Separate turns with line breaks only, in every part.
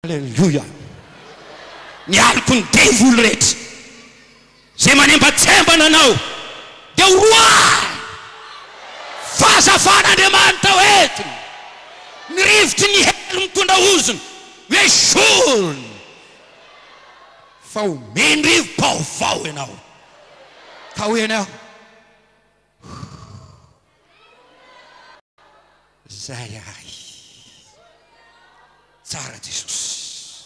Aleloia! Ny aloky ny devoly rehetra izay manembatsembana anao dia ho roahiny. Fahazavan'Andriamanitra ho entiny. Ny rivotry ny helo mitondra ozona ho esoriny. Fa omeny rivo-baovao ianao. Ka hoy ianao, Zay ahy. Tsara Jesosy.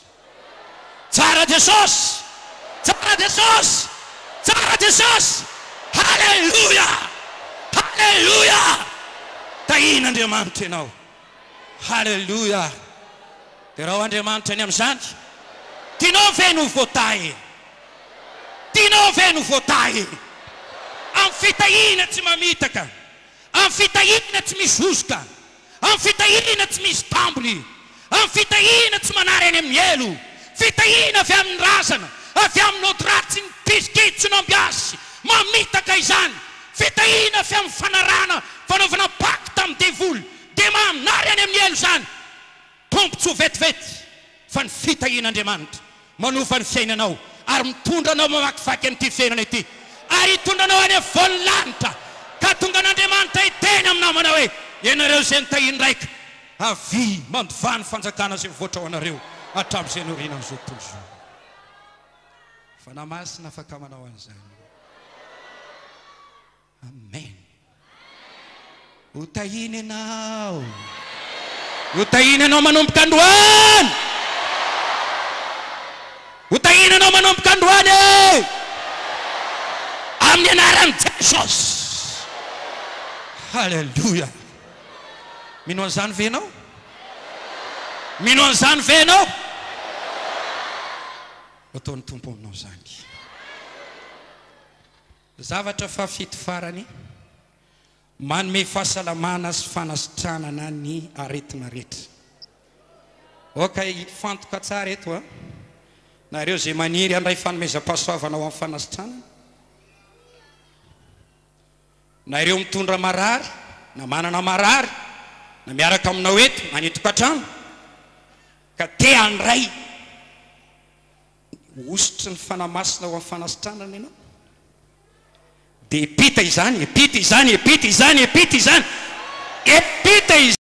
Tsara Jesosy. Tsara Jesosy. Tsara Jesosy. Haleloia. Haleloia. Tahian'Andriamanitra ianao. Haleloia. Derao Andriamanitra ny amin'izany. Tianao ve no voatahy e? Tianao ve no voatahy e? Amin'ny fitahiana tsy mamitaka. Amin'ny fitahiana tsy misy hosoka, amin'ny fitahiana tsy misy tambiny, amin'ny fitahiana tsy manary any amin'ny helo, fitahiana avy amin'ny razana, avy amin'ny ody ratsy, ny mpisikady tsy nambiasy, mamitaka izany, fitahiana avy amin'ny fanarahana fanaovana pacte amin'ny devoly, dia manary any amin'ny helo izany. Tombontsoa vetivety fa ny fitahian'Andriamanitra manova ny fiainanao ary mitondra anao mamakivaky an'ity fiainana ity ary hitondra anao any afovoan'ny lanitra ka tonga an'Andriamanitra hiteny aminao manao hoe, Ianareo izay nitahian'ny Raiko, avia mandovà ny fanjakana izay mivoatra ho anareo hatramin'izay niorenan'izao tontolo izao. Fanahy Masina afaka manao an'izany. Amen. Ho tahiana ianao. Ho tahiana ianao manomboka androany. Ho tahiana ianao manomboka androany e. Amin'ny anaran'i Jesosy. Haleloia. Mino an'izany ve ianao? Mino an'izany ve ianao? Ataon'ny Tompo aminao izany. Zavatra fahafito farany, manome fahasalamana sy fanasitranana ny aretina rehetra. Aoka hifantoka tsara eto an! Nareo izay maniry handray fanomezam-pahasoavana ho amin'ny fanasitranana, na ireo mitondra marary, na manana marary, na miaraka aminao eto, na any an-tokantrano, ka te handray Hosotry ny Fanahy Masina ho amin'ny fanasitranana ianao. Dia epita izany, epita izany, epita izany, epita izany, epita izany.